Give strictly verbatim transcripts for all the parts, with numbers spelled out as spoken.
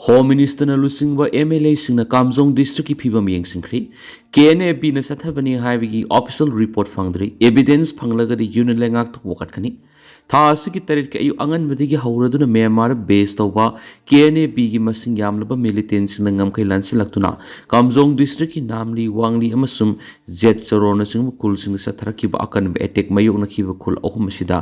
Home Ministerꯅ ꯂꯨꯆꯤꯡꯕ MLAꯁꯤꯡꯅ ꯀꯥꯝꯖꯣꯡ districtꯀꯤ ꯐꯤꯕꯝ ꯌꯦꯡꯁꯤꯟꯈ꯭ꯔꯤ꯫ KNA-Bꯅ ꯆꯠꯊꯕꯅꯤ ꯍꯥꯏꯕꯒꯤ official report ꯐꯪꯗ꯭ꯔꯤ꯫ Evidence ꯐꯪꯂꯒꯗꯤ Union ꯂꯩꯉꯥꯛꯇ ꯋꯥꯀꯠꯀꯅꯤ꯫ ꯊꯥ ꯑꯁꯤꯒꯤ ꯇꯔꯦꯠꯀꯤ ꯑꯌꯨꯛ ꯑꯉꯟꯕꯗꯒꯤ ꯍꯧꯔꯗꯨꯅ Myanmar base ꯇꯧꯕ KNA-Bꯒꯤ ꯃꯁꯤꯡ ꯌꯥꯝꯂꯕ militantꯁꯤꯡꯅ ꯉꯝꯈꯩ ꯂꯥꯟꯁꯤꯜꯂꯛꯇꯨꯅ ꯀꯥꯝꯖꯣꯡ districtꯀꯤ ꯅꯥꯝꯂꯤ, ꯋꯥꯡꯂꯤ ꯑꯃꯁꯨꯡ ꯖꯦꯠ ꯆꯔꯣꯅꯆꯤꯡꯕ ꯈꯨꯜꯁꯤꯡꯗ ꯆꯠꯊꯔꯛꯈꯤꯕ ꯑꯀꯟꯕ attack ꯃꯥꯌꯣꯛꯅꯈꯤꯕ ꯈꯨꯜ ꯑꯍꯨꯝ ꯑꯁꯤꯗ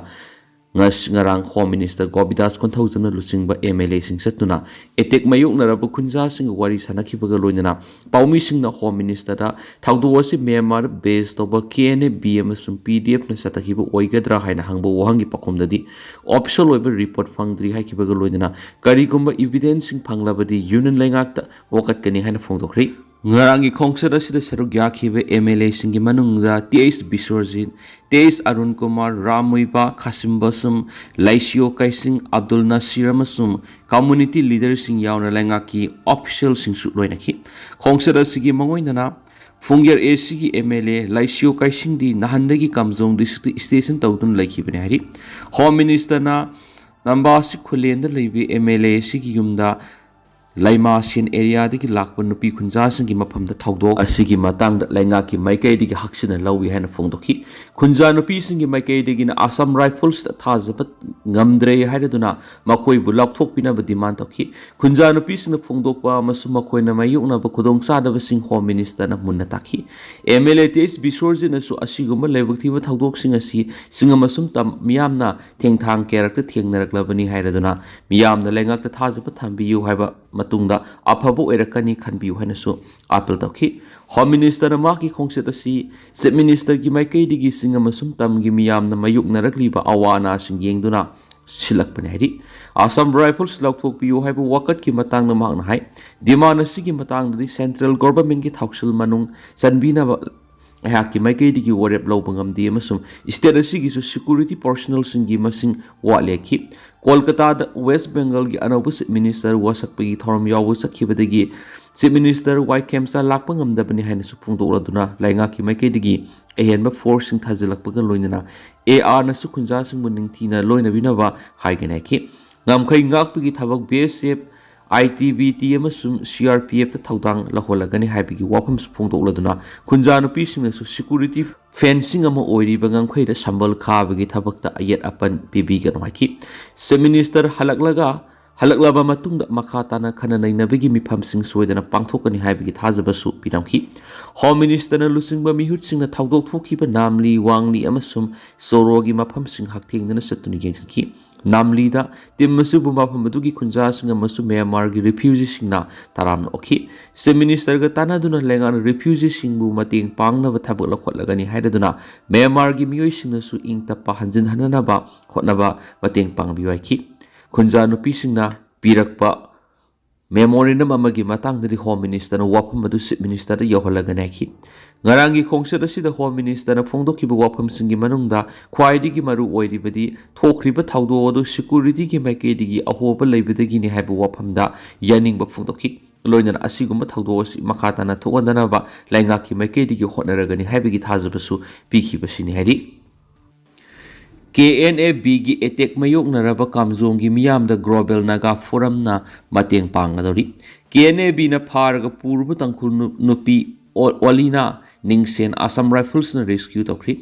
ꯉꯁ-, ꯉꯔꯥꯡ Home Minister ꯒꯣꯕꯤꯗꯥꯁ ꯀꯣꯟꯊꯧꯖꯝꯅ ꯂꯨꯆꯤꯡꯕ MLAꯁꯤꯡ ꯆꯠꯇꯨꯅ attack ꯃꯥꯌꯣꯛꯅꯔꯕ ꯈꯨꯟꯖꯥꯁꯤꯡꯒ ꯋꯥꯔꯤ ꯁꯥꯟꯅꯈꯤꯕꯒ ꯂꯣꯏꯅꯅ ꯄꯥꯎꯃꯤꯁꯤꯡꯅ Home Ministerꯗ ꯊꯧꯗꯣꯛ ꯑꯁꯤ Myanmar base ꯇꯧꯕ KNA-B ꯑꯃꯁꯨꯡ PDFꯅ ꯆꯠꯊꯈꯤꯕ ꯑꯣꯏꯒꯗ꯭ꯔꯥ ꯍꯥꯏꯅ ꯍꯪꯕ ꯋꯥꯍꯪꯒꯤ ꯄꯥꯎꯈꯨꯝꯗꯗꯤ official ꯑꯣꯏꯕ report ꯐꯪꯗ꯭ꯔꯤ ꯍꯥꯏꯈꯤꯕꯒ ꯂꯣꯏꯅꯅ ꯀꯔꯤꯒꯨꯝꯕ evidenceꯁꯤꯡ ꯐꯪꯂꯕꯗꯤ Union ꯂꯩꯉꯥꯛꯇ ꯋꯥꯀꯠꯀꯅꯤ ꯍꯥꯏꯅ ꯐꯣꯡꯗꯣꯛꯈ꯭ꯔꯤ꯫ ꯉꯔꯥꯡꯒꯤ ꯈꯣꯡꯆꯠ ꯑꯁꯤꯗ ꯁꯔꯨꯛ ꯌꯥꯈꯤꯕ MLAꯁꯤꯡꯒꯤ ꯃꯅꯨꯡꯗ Th ꯕꯤꯁ꯭ꯋꯔꯖꯤꯠ, Th ꯑꯔꯨꯟ ꯀꯨꯃꯥꯔ, ꯔꯥꯝ ꯃꯨꯏꯕꯥ, ꯈꯥꯁꯤꯝ ꯕꯥꯁꯨꯝ, ꯂꯩꯁꯤꯌꯣ ꯀꯩꯁꯤꯡ, ꯑꯕꯗꯨꯜ ꯅꯁꯤꯔ ꯑꯃꯁꯨꯡ community leaderꯁꯤꯡ ꯌꯥꯎꯅ ꯂꯩꯉꯥꯛꯀꯤ officialꯁꯤꯡꯁꯨ ꯂꯣꯏꯅꯈꯤ꯫ ꯈꯣꯡꯆꯠ ꯑꯁꯤꯒꯤ ꯃꯥꯡꯑꯣꯏꯅꯅ ꯐꯨꯡꯌꯔ ACꯒꯤ MLA ꯂꯩꯁꯤꯌꯣ ꯀꯩꯁꯤꯡꯗꯤ ꯅꯍꯥꯟꯗꯒꯤ ꯀꯥꯝꯖꯣꯡ districtꯇ station ꯇꯧꯗꯨꯅ ꯂꯩꯈꯤꯕꯅꯤ ꯍꯥꯏꯔꯤ꯫ Home Ministerꯅ ꯅꯝꯕꯥꯁꯤ ꯈꯨꯂꯦꯟꯗ ꯂꯩꯕ MLA ꯑꯁꯤꯒꯤ ꯌꯨꯝꯗ ꯂꯩꯃꯥꯁꯦꯟ areaꯗꯒꯤ ꯂꯥꯛꯄ ꯅꯨꯄꯤ ꯈꯨꯟꯖꯥꯁꯤꯡꯒꯤ ꯃꯐꯝꯗ ꯊꯧꯗꯣꯛ ꯑꯁꯤꯒꯤ ꯃꯇꯥꯡꯗ ꯂꯩꯉꯥꯛꯀꯤ ꯃꯥꯏꯀꯩꯗꯒꯤ ꯍꯛꯆꯤꯟꯅ ꯂꯧꯏ ꯍꯥꯏꯅ ꯐꯣꯡꯗꯣꯛꯈꯤ꯫ ꯈꯨꯟꯖꯥ ꯅꯨꯄꯤꯁꯤꯡꯒꯤ ꯃꯥꯏꯀꯩꯗꯒꯤꯅ Assam Riflesꯇ ꯊꯥꯖꯕ ꯉꯝꯗ꯭ꯔꯦ ꯍꯥꯏꯔꯗꯨꯅ ꯃꯈꯣꯏꯕꯨ ꯂꯧꯊꯣꯛꯄꯤꯅꯕ demand ꯇꯧꯈꯤ꯫ ꯈꯨꯟꯖꯥ ꯅꯨꯄꯤꯁꯤꯡꯅ ꯐꯣꯡꯗꯣꯛꯄ ꯑꯃꯁꯨꯡ ꯃꯈꯣꯏꯅ ꯃꯥꯌꯣꯛꯅꯕ ꯈꯨꯗꯣꯡꯆꯥꯗꯕꯁꯤꯡ Home Ministerꯅ ꯃꯨꯟꯅ ꯇꯥꯛꯈꯤ꯫ MLA Th ꯕꯤꯁ꯭ꯋꯔꯖꯤꯠꯅꯁꯨ ꯑꯁꯤꯒꯨꯝꯕ ꯂꯥꯏꯕꯛ ꯊꯤꯕ ꯊꯧꯗꯣꯛꯁꯤꯡ ꯑꯁꯤ ꯁꯤꯡꯉꯝ ꯑꯁꯨꯝ ꯇꯝ ꯃꯤꯌꯥꯝꯅ ꯊꯦꯡꯊꯥꯡ ꯀꯌꯥꯔꯛꯇ ꯊꯦꯡꯅꯔꯛꯂꯕꯅꯤ ꯍꯥꯏꯔꯗꯨꯅ ꯃꯤꯌꯥꯝꯅ ꯂꯩꯉꯥꯛꯇ ꯊꯥꯖꯕ ꯊꯝꯕꯤꯌꯨ ꯍꯥꯏꯕ ꯃꯇꯨꯡꯗ ꯑꯐꯕ ꯑꯣꯏꯔꯛꯀꯅꯤ ꯈꯟꯕꯤꯌꯨ ꯍꯥꯏꯅꯁꯨ appeal ꯇꯧꯈꯤ꯫ Home Ministerꯅ ꯃꯍꯥꯛꯀꯤ ꯈꯣꯡꯆꯠ ꯑꯁꯤ Chief Ministerꯒꯤ ꯃꯥꯏꯀꯩꯗꯒꯤ ꯁꯤꯡꯉꯝ ꯑꯁꯨꯝ ꯇꯝꯒꯤ ꯃꯤꯌꯥꯝꯅ ꯃꯥꯌꯣꯛꯅꯔꯛꯂꯤꯕ ꯑꯋꯥ ꯑꯅꯥꯁꯤꯡ ꯌꯦꯡꯗꯨꯅ ꯁꯤꯜꯂꯛꯄꯅꯤ ꯍꯥꯏꯔꯤ꯫ Assam Rifles ꯂꯧꯊꯣꯛꯄꯤꯌꯨ ꯍꯥꯏꯕ ꯋꯥꯀꯠꯀꯤ ꯃꯇꯥꯡꯗ ꯃꯍꯥꯛꯅ ꯍꯥꯏ, demand ꯑꯁꯤꯒꯤ ꯃꯇꯥꯡꯗꯗꯤ central governmentꯀꯤ ꯊꯧꯁꯤꯜ ꯃꯅꯨꯡ ꯆꯟꯕꯤꯅꯕ ꯑꯩꯍꯥꯛꯀꯤ ꯃꯥꯏꯀꯩꯗꯒꯤ ꯋꯥꯔꯦꯞ ꯂꯧꯕ ꯉꯝꯗꯦ ꯑꯃꯁꯨꯡ state ꯑꯁꯤꯒꯤꯁꯨ security personnelꯁꯤꯡꯒꯤ ꯃꯁꯤꯡ ꯋꯥꯠꯂꯦ ꯈꯤ꯫ ꯀꯣꯜꯀꯇꯥꯗ West Bengalꯒꯤ ꯑꯅꯧꯕ Chief Minister ꯋꯥꯁꯛꯄꯒꯤ ꯊꯧꯔꯝ ꯌꯥꯎꯕ ꯆꯠꯈꯤꯕꯗꯒꯤ Chief Minister ꯋꯥꯏ ꯈꯦꯝꯆꯥ ꯂꯥꯛꯄ ꯉꯝꯗꯕꯅꯤ ꯍꯥꯏꯅꯁꯨ ꯐꯣꯡꯗꯣꯛꯂꯗꯨꯅ ꯂꯩꯉꯥꯛꯀꯤ ꯃꯥꯏꯀꯩꯗꯒꯤ ꯑꯍꯦꯟꯕ forceꯁꯤꯡ ꯊꯥꯖꯤꯜꯂꯛꯄꯒ ꯂꯣꯏꯅꯅ ARꯅꯁꯨ ꯈꯨꯟꯖꯥꯁꯤꯡꯕꯨ ꯅꯤꯡꯊꯤꯅ ꯂꯣꯏꯅꯕꯤꯅꯕ ꯍꯥꯏꯒꯅꯤ ꯍꯥꯏꯈꯤ꯫ ꯉꯝꯈꯩ ꯉꯥꯛꯄꯒꯤ ꯊꯕꯛ BSF ꯑꯥꯏ ꯇꯤ ꯕꯤ ꯇꯤ ꯑꯃꯁꯨꯡ ꯁꯤ ꯑꯥꯔ ꯄꯤ ꯑꯦꯐꯇ ꯊꯧꯗꯥꯡ ꯂꯧꯍꯜꯂꯒꯅꯤ ꯍꯥꯏꯕꯒꯤ ꯋꯥꯐꯝꯁꯨ ꯐꯣꯡꯗꯣꯛꯂꯗꯨꯅ ꯈꯨꯟꯖꯥ ꯅꯨꯄꯤꯁꯤꯡꯅꯁꯨ ꯁꯦꯀ꯭ꯌꯨꯔꯤꯇꯤ ꯐꯦꯟꯁꯤꯡ ꯑꯃ ꯑꯣꯏꯔꯤꯕ ꯉꯝꯈꯩꯗ ꯁꯝꯕꯜ ꯈꯥꯕꯒꯤ ꯊꯕꯛꯇ ꯑꯌꯦꯠ ꯑꯄꯟ ꯄꯤꯕꯤꯒꯅꯨ ꯍꯥꯏꯈꯤ꯫ ꯆꯤꯐ ꯃꯤꯅꯤꯁꯇꯔ ꯍꯜꯂꯛꯂꯒ ꯍꯜꯂꯛꯂꯕ ꯃꯇꯨꯡꯗ ꯃꯈꯥ ꯇꯥꯅ ꯈꯟꯅ ꯅꯩꯅꯕꯒꯤ ꯃꯤꯐꯝꯁꯤꯡ ꯁꯣꯏꯗꯅ ꯄꯥꯡꯊꯣꯛꯀꯅꯤ ꯍꯥꯏꯕꯒꯤ ꯊꯥꯖꯕꯁꯨ ꯄꯤꯔꯝꯈꯤ꯫ ꯍꯣꯝ ꯃꯤꯅꯤꯁꯇꯔꯅ ꯂꯨꯆꯤꯡꯕ ꯃꯤꯍꯨꯠꯁꯤꯡꯅ ꯊꯧꯗꯣꯛ ꯊꯣꯛꯈꯤꯕ ꯅꯥꯝꯂꯤ, ꯋꯥꯡꯂꯤ ꯑꯃꯁꯨꯡ ꯆꯣꯔꯣꯒꯤ ꯃꯐꯝꯁꯤꯡ ꯍꯛꯊꯦꯡꯅꯅ ꯆꯠꯇꯨꯅ ꯌꯦꯡꯁꯤꯟꯈꯤ꯫ ꯅꯥꯝꯂꯤꯗ ꯇꯤꯝ ꯑꯁꯤꯕꯨ ꯃꯐꯝ ꯑꯗꯨꯒꯤ ꯈꯨꯟꯖꯥꯁꯤꯡ ꯑꯃꯁꯨꯡ ꯃ꯭ꯌꯥꯟꯃꯥꯔꯒꯤ ꯔꯤꯐ꯭ꯌꯨꯖꯤꯁꯤꯡꯅ ꯇꯔꯥꯝꯅ ꯑꯣꯛꯈꯤ꯫ ꯆꯤꯐ ꯃꯤꯅꯤꯁꯇꯔꯒ ꯇꯥꯟꯅꯗꯨꯅ ꯂꯩꯉꯥꯛꯅ ꯔꯤꯐ꯭ꯌꯨꯖꯤꯁꯤꯡꯕꯨ ꯃꯇꯦꯡ ꯄꯥꯡꯅꯕ ꯊꯕꯛ ꯂꯧꯈꯠꯂꯒꯅꯤ ꯍꯥꯏꯔꯗꯨꯅ ꯃ꯭ꯌꯥꯟꯃꯥꯔꯒꯤ ꯃꯤꯑꯣꯏꯁꯤꯡꯅꯁꯨ ꯏꯪ ꯇꯞꯄ ꯍꯟꯖꯤꯟꯍꯟꯅꯕ ꯍꯣꯠꯅꯕ ꯃꯇꯦꯡ ꯄꯥꯡꯕꯤꯌꯨ ꯍꯥꯏꯈꯤ꯫ ꯈꯨꯟꯖꯥ ꯅꯨꯄꯤꯁꯤꯡꯅ ꯄꯤꯔꯛꯄ ꯃꯦꯃꯣꯔꯦꯟꯗꯝ ꯑꯃꯒꯤ ꯃꯇꯥꯡꯗꯗꯤ ꯍꯣꯝ ꯃꯤꯅꯤꯁꯇꯔꯅ ꯋꯥꯐꯝ ꯑꯗꯨ ꯆꯤꯐ ꯃꯤꯅꯤꯁꯇꯔꯗ ꯌꯧꯍꯜꯂꯒꯅꯤ ꯍꯥꯏꯈꯤ꯫ ꯉꯔꯥꯡꯒꯤ ꯈꯣꯡꯆꯠ ꯑꯁꯤꯗ ꯍꯣꯝ ꯃꯤꯅꯤꯁꯇꯔꯅ ꯐꯣꯡꯗꯣꯛꯈꯤꯕ ꯋꯥꯐꯝꯁꯤꯡꯒꯤ ꯃꯅꯨꯡꯗ ꯈ꯭ꯋꯥꯏꯗꯒꯤ ꯃꯔꯨ ꯑꯣꯏꯔꯤꯕꯗꯤ ꯊꯣꯛꯈ꯭ꯔꯤꯕ ꯊꯧꯗꯣꯛ ꯑꯗꯨ ꯁꯦꯀ꯭ꯌꯨꯔꯤꯇꯤꯒꯤ ꯃꯥꯏꯀꯩꯗꯒꯤ ꯑꯍꯣꯕ ꯂꯩꯕꯗꯒꯤꯅꯤ ꯍꯥꯏꯕ ꯋꯥꯐꯝꯗ ꯌꯥꯅꯤꯡꯕ ꯐꯣꯡꯗꯣꯛꯈꯤ꯫ ꯂꯣꯏꯅꯅ ꯑꯁꯤꯒꯨꯝꯕ ꯊꯧꯗꯣꯛ ꯑꯁꯤ ꯃꯈꯥ ꯇꯥꯅ ꯊꯣꯛꯍꯟꯗꯅꯕ ꯂꯩꯉꯥꯛꯀꯤ ꯃꯥꯏꯀꯩꯗꯒꯤ ꯍꯣꯠꯅꯔꯒꯅꯤ ꯍꯥꯏꯕꯒꯤ ꯊꯥꯖꯕꯁꯨ ꯄꯤꯈꯤꯕꯁꯤꯅꯤ ꯍꯥꯏꯔꯤ꯫ ꯀꯦ ꯑꯦꯟ ꯑꯦ ꯕꯤꯒꯤ ꯑꯦꯇꯦꯛ ꯃꯥꯌꯣꯛꯅꯔꯕ ꯀꯥꯝꯖꯣꯡꯒꯤ ꯃꯤꯌꯥꯝꯗ ꯒ꯭ꯂꯣꯕꯦꯜ ꯅꯥꯒꯥ ꯐꯣꯔꯝꯅ ꯃꯇꯦꯡ ꯄꯥꯡꯒꯗꯧꯔꯤ꯫ ꯀꯦ ꯑꯦꯟ ꯑꯦ ꯕꯤꯅ ꯐꯥꯔꯒ ꯄꯨꯔꯕ ꯇꯥꯡꯈꯨꯜ ꯅꯨ-, ꯅꯨꯄꯤ ꯑꯣ-, ꯑꯣꯂꯤꯅꯥ ꯅꯤꯡꯁꯦꯟ ꯑꯁꯥꯝ ꯔꯥꯏꯐꯜꯁꯅ ꯔꯦꯁꯀ꯭ꯌꯨ ꯇꯧꯈ꯭ꯔꯤ꯫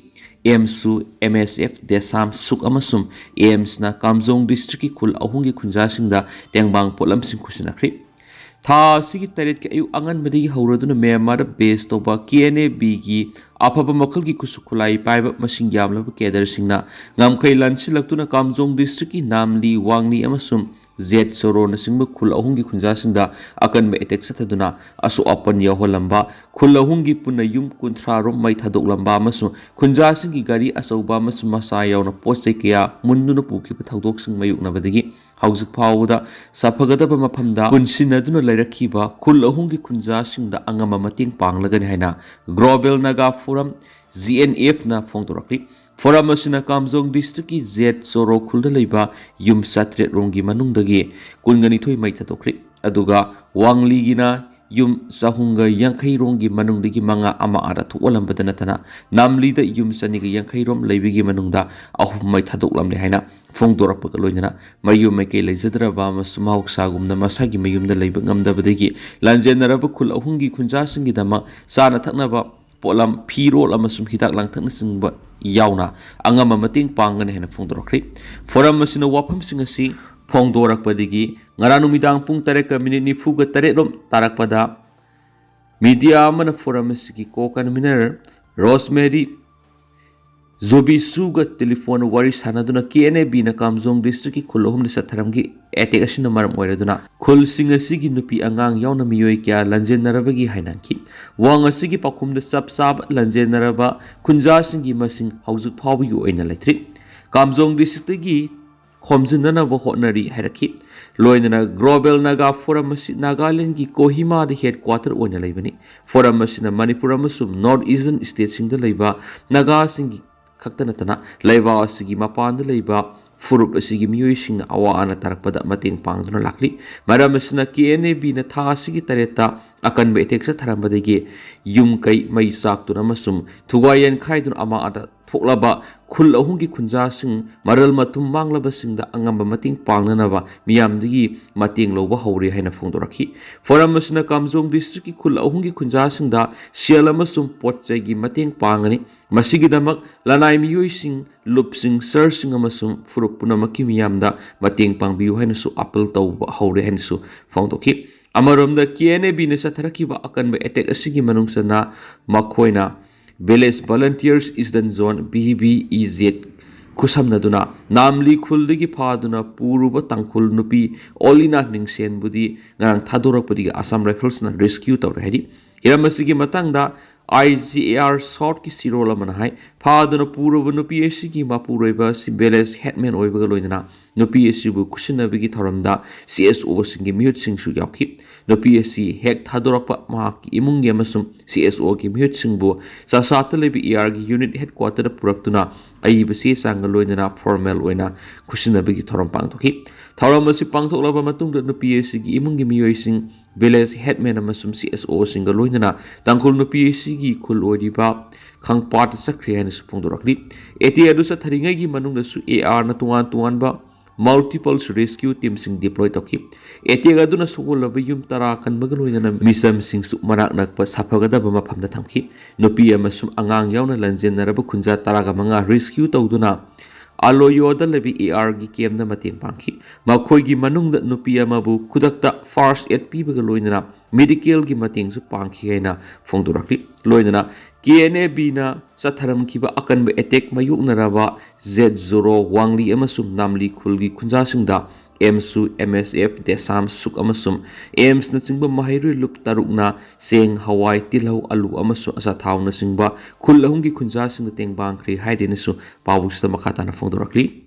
ꯑꯦꯝꯁꯨ, ꯑꯦꯝ ꯑꯦꯁ ꯑꯦꯐ, ꯗꯦꯁꯥꯝ, ꯁꯨꯛ ꯑꯃꯁꯨꯡ ꯑꯦꯝꯁꯅ ꯀꯥꯝꯖꯣꯡ ꯗꯤꯁꯇ꯭ꯔꯤꯛꯀꯤ ꯈꯨꯜ ꯑꯍꯨꯝꯒꯤ ꯈꯨꯟꯖꯥꯁꯤꯡꯗ ꯇꯦꯡꯕꯥꯡ ꯄꯣꯠꯂꯝꯁꯤꯡ ꯈꯨꯠꯁꯤꯟꯅꯈ꯭ꯔꯤ꯫ ꯊꯥ ꯑꯁꯤꯒꯤ ꯇꯔꯦꯠꯀꯤ ꯑꯌꯨꯛ ꯑꯉꯟꯕꯗꯒꯤ ꯍꯧꯔꯗꯨꯅ ꯃ꯭ꯌꯥꯟꯃꯥꯔꯗ ꯕꯦꯁ ꯇꯧꯕ ꯀꯦ ꯑꯦꯟ ꯑꯦ ꯕꯤꯒꯤ ꯑꯐꯕ ꯃꯈꯜꯒꯤ ꯈꯨꯠꯁꯨ ꯈꯨꯠꯂꯥꯏ ꯄꯥꯏꯕ ꯃꯁꯤꯡ ꯌꯥꯝꯂꯕ ꯀꯦꯗꯔꯁꯤꯡꯅ ꯉꯝꯈꯩ ꯂꯥꯟꯁꯤꯜꯂꯛꯇꯨꯅ ꯀꯥꯝꯖꯣꯡ ꯗꯤꯁꯇ꯭ꯔꯤꯛꯀꯤ ꯅꯥꯝꯂꯤ, ꯋꯥꯡꯂꯤ ꯑꯃꯁꯨꯡ ꯖꯦꯠ ꯆꯣꯔꯣꯅꯆꯤꯡꯕ ꯈꯨꯜ ꯑꯍꯨꯝꯒꯤ ꯈꯨꯟꯖꯥꯁꯤꯡꯗ ꯑꯀꯟꯕ ꯑꯦꯇꯦꯛ ꯆꯠꯊꯗꯨꯅ ꯑꯁꯣꯛ ꯑꯄꯟ ꯌꯥꯎꯍꯜꯂꯝꯕ ꯈꯨꯜ ꯑꯍꯨꯝꯒꯤ ꯄꯨꯟꯅ ꯌꯨꯝ ꯀꯨꯟꯊ꯭ꯔꯥ ꯔꯣꯝ ꯃꯩ ꯊꯥꯗꯣꯛꯂꯝꯕ ꯑꯃꯁꯨꯡ ꯈꯨꯟꯖꯥꯁꯤꯡꯒꯤ ꯒꯥꯔꯤ ꯑꯆꯧꯕ ꯑꯃꯁꯨꯡ ꯃꯆꯥ ꯌꯥꯎꯅ ꯄꯣꯠ ꯆꯩ ꯀꯌꯥ ꯃꯨꯟꯗꯨꯅ ꯄꯨꯈꯤꯕ ꯊꯧꯗꯣꯛꯁꯤꯡ ꯃꯥꯌꯣꯛꯅꯕꯗꯒꯤ ꯍꯧꯖꯤꯛ ꯐꯥꯎꯕꯗ ꯁꯥꯐꯒꯗꯕ ꯃꯐꯝꯗ ꯄꯨꯟꯁꯤꯟꯅꯗꯨꯅ ꯂꯩꯔꯛꯈꯤꯕ ꯈꯨꯜ ꯑꯍꯨꯝꯒꯤ ꯈꯨꯟꯖꯥꯁꯤꯡꯗ ꯑꯉꯝꯕ ꯃꯇꯦꯡ ꯄꯥꯡꯂꯒꯅꯤ ꯍꯥꯏꯅ global Naga forum, G N ꯑꯦꯐꯅ ꯐꯣꯡꯗꯣꯔꯛꯂꯤ꯫ ꯐꯣꯔꯝ ꯑꯁꯤꯅ ꯀꯥꯝꯖꯣꯡ ꯗꯤꯁꯇ꯭ꯔꯤꯛꯀꯤ ꯖꯦꯠ ꯆꯣꯔꯣ ꯈꯨꯜꯗ ꯂꯩꯕ ꯌꯨꯝ ꯆꯥꯇ꯭ꯔꯦꯠ ꯔꯣꯝꯒꯤ ꯃꯅꯨꯡꯗꯒꯤ ꯀꯨꯟꯒ ꯅꯤꯊꯣꯏ ꯃꯩ ꯊꯥꯗꯣꯛꯈ꯭ꯔꯤ꯫ ꯑꯗꯨꯒ ꯋꯥꯡꯂꯤꯒꯤꯅ ꯌꯨꯝ ꯆꯍꯨꯝꯒ ꯌꯥꯡꯈꯩ ꯔꯣꯝꯒꯤ ꯃꯅꯨꯡꯗꯒꯤ ꯃꯉꯥ ꯑꯃ ꯑꯥꯗ ꯊꯣꯛꯍꯜꯂꯝꯕꯗ ꯅꯠꯇꯅ, ꯅꯥꯝꯂꯤꯗ ꯌꯨꯝ ꯆꯅꯤꯒ ꯌꯥꯡꯈꯩ ꯔꯣꯝ ꯂꯩꯕꯒꯤ ꯃꯅꯨꯡꯗ ꯑꯍꯨꯝ ꯃꯩ ꯊꯥꯗꯣꯛꯂꯝꯂꯦ ꯍꯥꯏꯅ ꯐꯣꯡꯗꯣꯔꯛꯄꯒ ꯂꯣꯏꯅꯅ, ꯃꯌꯨꯝ ꯃꯩꯀꯩ ꯂꯩꯖꯗ꯭ꯔꯕ ꯑꯃꯁꯨꯡ ꯃꯍꯧꯁꯥꯒꯨꯝꯅ ꯃꯁꯥꯒꯤ ꯃꯌꯨꯝꯗ ꯂꯩꯕ ꯉꯝꯗꯕꯗꯒꯤ ꯂꯥꯟꯖꯦꯟꯅꯔꯕ ꯈꯨꯜ ꯑꯍꯨꯝꯒꯤ ꯈꯨꯟꯖꯥꯁꯤꯡꯒꯤꯗꯃꯛ ꯆꯥꯅ ꯊꯛꯅꯕ ꯄꯣꯠꯂꯝ, ꯐꯤꯔꯣꯜ ꯑꯃꯁꯨꯡ ꯍꯤꯗꯥꯛ ꯂꯥꯡꯊꯛꯅꯆꯤꯡꯕ ꯌꯥꯎꯅ ꯑꯉꯝꯕ ꯃꯇꯦꯡ ꯄꯥꯡꯒꯅꯤ ꯍꯥꯏꯅ ꯐꯣꯡꯗꯣꯔꯛꯈ꯭ꯔꯤ꯫ ꯐꯣꯔꯝ ꯑꯁꯤꯅ ꯋꯥꯐꯝꯁꯤꯡ ꯑꯁꯤ ꯐꯣꯡꯗꯣꯔꯛꯄꯗꯒꯤ ꯉꯔꯥꯡ ꯅꯨꯃꯤꯗꯥꯡ ꯄꯨꯡ ꯇꯔꯦꯠꯀ ꯃꯤꯅꯤꯠ ꯅꯤꯐꯨꯒ ꯇꯔꯦꯠ ꯔꯣꯝ ꯇꯥꯔꯛꯄꯗ ꯃꯤꯗꯤꯌꯥ ꯑꯃꯅ ꯐꯣꯔꯝ ꯑꯁꯤꯒꯤ ꯀꯣ ꯀꯟꯚꯤꯅꯔ ꯔꯣꯁꯃꯦꯔꯤ ꯖꯣꯕꯤꯁꯨꯒ ꯇꯦꯂꯤꯐꯣꯟ ꯋꯥꯔꯤ ꯁꯥꯟꯅꯗꯨꯅ ꯀꯦ ꯑꯦꯟ ꯑꯦ ꯕꯤꯅ ꯀꯥꯝꯖꯣꯡ ꯗꯤꯁꯇ꯭ꯔꯤꯛꯀꯤ ꯈꯨꯜ ꯑꯍꯨꯝꯗ ꯆꯠꯊꯔꯝꯈꯤ꯫ ꯑꯦꯇꯦꯛ ꯑꯁꯤꯅ ꯃꯔꯝ ꯑꯣꯏꯔꯗꯨꯅ ꯈꯨꯜꯁꯤꯡ ꯑꯁꯤꯒꯤ ꯅꯨꯄꯤ ꯑꯉꯥꯡ ꯌꯥꯎꯅ ꯃꯤꯑꯣꯏ ꯀꯌꯥ ꯂꯥꯟꯖꯦꯟꯅꯔꯕꯒꯤ ꯍꯥꯏꯅꯈꯤ꯫ ꯋꯥꯍꯪ ꯑꯁꯤꯒꯤ ꯄꯥꯎꯈꯨꯝꯗ ꯆꯞ ꯆꯥꯕ ꯂꯥꯟꯖꯦꯟꯅꯔꯕ ꯈꯨꯟꯖꯥꯁꯤꯡꯒꯤ ꯃꯁꯤꯡ ꯍꯧꯖꯤꯛ ꯐꯥꯎꯕꯒꯤ ꯑꯣꯏꯅ ꯂꯩꯇ꯭ꯔꯤ꯫ ꯀꯥꯝꯖꯣꯡ ꯗꯤꯁꯇ꯭ꯔꯤꯛꯇꯒꯤ ꯈꯣꯝꯖꯤꯟꯅꯅꯕ ꯍꯣꯠꯅꯔꯤ ꯍꯥꯏꯔꯛꯈꯤ꯫ ꯂꯣꯏꯅꯅ ꯒ꯭ꯂꯣꯕꯦꯜ ꯅꯥꯒꯥ ꯐꯣꯔꯝ ꯑꯁꯤ ꯅꯥꯒꯥꯂꯦꯟꯒꯤ ꯀꯣꯍꯤꯃꯥꯗ ꯍꯦꯗ ꯀ꯭ꯋꯥꯇꯔ ꯑꯣꯏꯅ ꯂꯩꯕꯅꯤ꯫ ꯐꯣꯔꯝ ꯑꯁꯤꯅ ꯃꯅꯤꯄꯨꯔ ꯑꯃꯁꯨꯡ ꯅꯣꯔꯠ ꯏꯁꯇꯔꯟ ꯁ꯭ꯇꯦꯠꯁꯤꯡꯗ ꯂꯩꯕ ꯅꯥꯒꯥꯁꯤꯡꯒꯤ ꯈꯛꯇ ꯅꯠꯇꯅ ꯂꯩꯕꯥꯛ ꯑꯁꯤꯒꯤ ꯃꯄꯥꯟꯗ ꯂꯩꯕ ꯐꯨꯔꯨꯞ ꯑꯁꯤꯒꯤ ꯃꯤꯑꯣꯏꯁꯤꯡꯅ ꯑꯋꯥ ꯑꯅꯥ ꯇꯥꯔꯛꯄꯗ ꯃꯇꯦꯡ ꯄꯥꯡꯗꯨꯅ ꯂꯥꯛꯂꯤ꯫ ꯃꯔꯝ ꯑꯁꯤꯅ ꯀꯦ ꯑꯦꯟ ꯑꯦ ꯕꯤꯅ ꯊꯥ ꯑꯁꯤꯒꯤ ꯇꯔꯦꯠꯇ ꯑꯀꯟꯕ ꯑꯦꯇꯦꯛ ꯆꯠꯊꯔꯝꯕꯗꯒꯤ ꯌꯨꯝ ꯀꯩ ꯃꯩ ꯆꯥꯛꯇꯨꯅ ꯑꯃꯁꯨꯡ ꯊꯨꯒꯥꯏ ꯌꯥꯟꯈꯥꯏꯗꯨꯅ ꯑꯃꯥꯡ ꯑꯇꯥ ꯊꯣꯛꯂꯕ ꯈꯨꯜ ꯑꯍꯨꯝꯒꯤ ꯈꯨꯟꯖꯥꯁꯤꯡ, ꯃꯔꯜ ꯃꯊꯨꯝ ꯃꯥꯡꯂꯕꯁꯤꯡꯗ ꯑꯉꯝꯕ ꯃꯇꯦꯡ ꯄꯥꯡꯅꯅꯕ ꯃꯤꯌꯥꯝꯗꯒꯤ ꯃꯇꯦꯡ ꯂꯧꯕ ꯍꯧꯔꯦ ꯍꯥꯏꯅ ꯐꯣꯡꯗꯣꯔꯛꯈꯤ꯫ ꯐꯣꯔꯝ ꯑꯁꯤꯅ ꯀꯥꯝꯖꯣꯡ ꯗꯤꯁꯇ꯭ꯔꯤꯛꯀꯤ ꯈꯨꯜ ꯑꯍꯨꯝꯒꯤ ꯈꯨꯟꯖꯥꯁꯤꯡꯗ ꯁꯦꯜ ꯑꯃꯁꯨꯡ ꯄꯣꯠ ꯆꯩꯒꯤ ꯃꯇꯦꯡ ꯄꯥꯡꯒꯅꯤ꯫ ꯃꯁꯤꯒꯤꯗꯃꯛ ꯂꯅꯥꯏ ꯃꯤꯑꯣꯏꯁꯤꯡ, ꯂꯨꯞꯁꯤꯡ, ꯁꯍꯔꯁꯤꯡ ꯑꯃꯁꯨꯡ ꯐꯨꯔꯨꯞ ꯄꯨꯝꯅꯃꯛꯀꯤ ꯃꯤꯌꯥꯝꯗ ꯃꯇꯦꯡ ꯄꯥꯡꯕꯤꯌꯨ ꯍꯥꯏꯅꯁꯨ ꯑꯥꯄꯤꯜ ꯇꯧꯕ ꯍꯧꯔꯦ ꯍꯥꯏꯅꯁꯨ ꯐꯣꯡꯗꯣꯛꯈꯤ꯫ ꯑꯃꯔꯣꯝꯗ, ꯀꯦ ꯑꯦꯟ ꯑꯦ ꯕꯤꯅ ꯆꯠꯊꯔꯛꯈꯤꯕ ꯑꯀꯟꯕ ꯑꯦꯇꯦꯛ ꯑꯁꯤꯒꯤ ꯃꯅꯨꯡ ꯆꯟꯅ ꯃꯈꯣꯏꯅ Village Volunteers Eastern Zone, V V E Z, ꯈꯨꯠꯁꯝꯅꯗꯨꯅ ꯅꯥꯝꯂꯤ ꯈꯨꯜꯗꯒꯤ ꯐꯥꯗꯨꯅ ꯄꯨꯔꯨꯕ ꯇꯥꯡꯈꯨꯜ ꯅꯨꯄꯤ ꯑꯣꯂꯤꯅꯥ ꯅꯤꯡꯁꯦꯟꯕꯨꯗꯤ ꯉꯔꯥꯡ ꯊꯥꯗꯣꯔꯛꯄꯗꯒꯤ ꯑꯁꯥꯝ ꯔꯥꯏꯐꯜꯁꯅ ꯔꯦꯁꯀ꯭ꯌꯨ ꯇꯧꯔꯦ ꯍꯥꯏꯔꯤ꯫ ꯍꯤꯔꯝ ꯑꯁꯤꯒꯤ ꯃꯇꯥꯡꯗ ꯑꯥꯏ ꯖꯤ ꯑꯦ ꯑꯥꯔ ꯁꯥꯎꯠꯀꯤ ꯆꯦꯔꯣꯜ ꯑꯃꯅ ꯍꯥꯏ, ꯐꯥꯗꯨꯅ ꯄꯨꯔꯕ ꯅꯨꯄꯤ ꯑꯁꯤꯒꯤ ꯃꯄꯨꯔꯣꯏꯕ ꯑꯁꯤ ꯚꯤꯂꯦꯖ ꯍꯦꯗꯃꯦꯟ ꯑꯣꯏꯕꯒ ꯂꯣꯏꯅꯅ ꯅꯨꯄꯤ ꯑꯁꯤꯕꯨ ꯈꯨꯠꯁꯤꯟꯅꯕꯒꯤ ꯊꯧꯔꯝꯗ ꯁꯤ ꯑꯦꯁ ꯑꯣꯁꯤꯡꯒꯤ ꯃꯤꯍꯨꯠꯁꯤꯡꯁꯨ ꯌꯥꯎꯈꯤ꯫ ꯅꯨꯄꯤ ꯑꯁꯤ ꯍꯦꯛ ꯊꯥꯗꯣꯔꯛꯄ ꯃꯍꯥꯛꯀꯤ ꯏꯃꯨꯡꯒꯤ ꯑꯃꯁꯨꯡ ꯁꯤ ꯑꯦꯁ ꯑꯣꯒꯤ ꯃꯤꯍꯨꯠꯁꯤꯡꯕꯨ ꯆꯥꯁꯥꯠꯇ ꯂꯩꯕ ꯑꯦ ꯑꯥꯔꯒꯤ ꯌꯨꯅꯤꯠ ꯍꯦꯗꯀ꯭ꯋꯥꯇꯔꯗ ꯄꯨꯔꯛꯇꯨꯅ ꯑꯏꯕ ꯆꯦ ꯆꯥꯡꯒ ꯂꯣꯏꯅꯅ ꯐꯣꯔꯃꯦꯜ ꯑꯣꯏꯅ ꯈꯨꯠꯁꯤꯟꯅꯕꯒꯤ ꯊꯧꯔꯝ ꯄꯥꯡꯊꯣꯛꯈꯤ꯫ ꯊꯧꯔꯝ ꯑꯁꯤ ꯄꯥꯡꯊꯣꯛꯂꯕ ꯃꯇꯨꯡꯗ ꯅꯨꯄꯤ ꯑꯁꯤꯒꯤ ꯏꯃꯨꯡꯒꯤ ꯃꯤꯑꯣꯏꯁꯤꯡ village headman ꯑꯃꯁꯨꯡ C S O ꯁꯤꯡꯒ ꯂꯣꯏꯅꯅ ꯇꯥꯡꯈꯨꯜ ꯅꯨꯄꯤ ꯑꯁꯤꯒꯤ ꯈꯨꯜ ꯑꯣꯏꯔꯤꯕ ꯈꯪꯄꯥꯠꯇ ꯆꯠꯈ꯭ꯔꯦ ꯍꯥꯏꯅꯁꯨ ꯐꯣꯡꯗꯣꯔꯛꯂꯤ꯫ Attack ꯑꯗꯨ ꯆꯠꯊꯔꯤꯉꯩꯒꯤ ꯃꯅꯨꯡꯗꯁꯨ A R ꯅ ꯇꯣꯉꯥꯟ ꯇꯣꯉꯥꯟꯕ multiple rescue team ꯁꯤꯡ deploy ꯇꯧꯈꯤ꯫ Attack ꯑꯗꯨꯅ ꯁꯣꯛꯍꯜꯂꯕ ꯌꯨꯝ ꯇꯔꯥ ꯀꯟꯕꯒ ꯂꯣꯏꯅꯅ ꯃꯤꯆꯝꯁꯤꯡꯁꯨ ꯃꯅꯥꯛ ꯅꯛꯄ ꯁꯥꯐꯒꯗꯕ ꯃꯐꯝꯗ ꯊꯝꯈꯤ꯫ ꯅꯨꯄꯤ ꯑꯃꯁꯨꯡ ꯑꯉꯥꯡ ꯌꯥꯎꯅ ꯂꯥꯟꯖꯦꯟꯅꯔꯕ ꯈꯨꯟꯖꯥ ꯇꯔꯥꯒ ꯃꯉꯥ rescue ꯇꯧꯗꯨꯅ ꯑꯂꯣꯌꯣꯗ ꯂꯩꯕ A R ꯒꯤ camp ꯇ ꯃꯇꯦꯡ ꯄꯥꯡꯈꯤ꯫ ꯃꯈꯣꯏꯒꯤ ꯃꯅꯨꯡꯗ ꯅꯨꯄꯤ ꯑꯃꯕꯨ ꯈꯨꯗꯛꯇ first aid ꯄꯤꯕꯒ ꯂꯣꯏꯅꯅ medical ꯒꯤ ꯃꯇꯦꯡꯁꯨ ꯄꯥꯡꯈꯤ ꯍꯥꯏꯅ ꯐꯣꯡꯗꯣꯔꯛꯂꯤ꯫ ꯂꯣꯏꯅꯅ K N A B ꯅ ꯆꯠꯊꯔꯝꯈꯤꯕ ꯑꯀꯟꯕ attack ꯃꯥꯌꯣꯛꯅꯔꯕ ꯖꯦꯠ ꯖꯣꯔꯣ, ꯋꯥꯡꯂꯤ ꯑꯃꯁꯨꯡ ꯅꯥꯝꯂꯤ ꯈꯨꯜꯒꯤ ꯈꯨꯟꯖꯥꯁꯤꯡꯗ ꯑꯦꯝꯁꯨ, M S F, ꯗꯦꯁꯥꯝ, ꯁꯨꯛ ꯑꯃꯁꯨꯡ ꯑꯦꯝꯁꯅꯆꯤꯡꯕ ꯃꯍꯩꯔꯣꯏ ꯂꯨꯞ ꯇꯔꯨꯛꯅ ꯆꯦꯡ, ꯍꯋꯥꯏ, ꯇꯤꯜꯍꯧ, ꯑꯂꯨ ꯑꯃꯁꯨꯡ ꯑꯆꯥꯊꯥꯎꯅꯆꯤꯡꯕ ꯈꯨꯜ ꯑꯍꯨꯝꯒꯤ ꯈꯨꯟꯖꯥꯁꯤꯡꯗ ꯇꯦꯡꯕꯥꯡꯈ꯭ꯔꯦ ꯍꯥꯏꯔꯦꯅꯁꯨ ꯄꯥꯎꯁꯤꯗ ꯃꯈꯥ ꯇꯥꯅ ꯐꯣꯡꯗꯣꯔꯛꯂꯤ꯫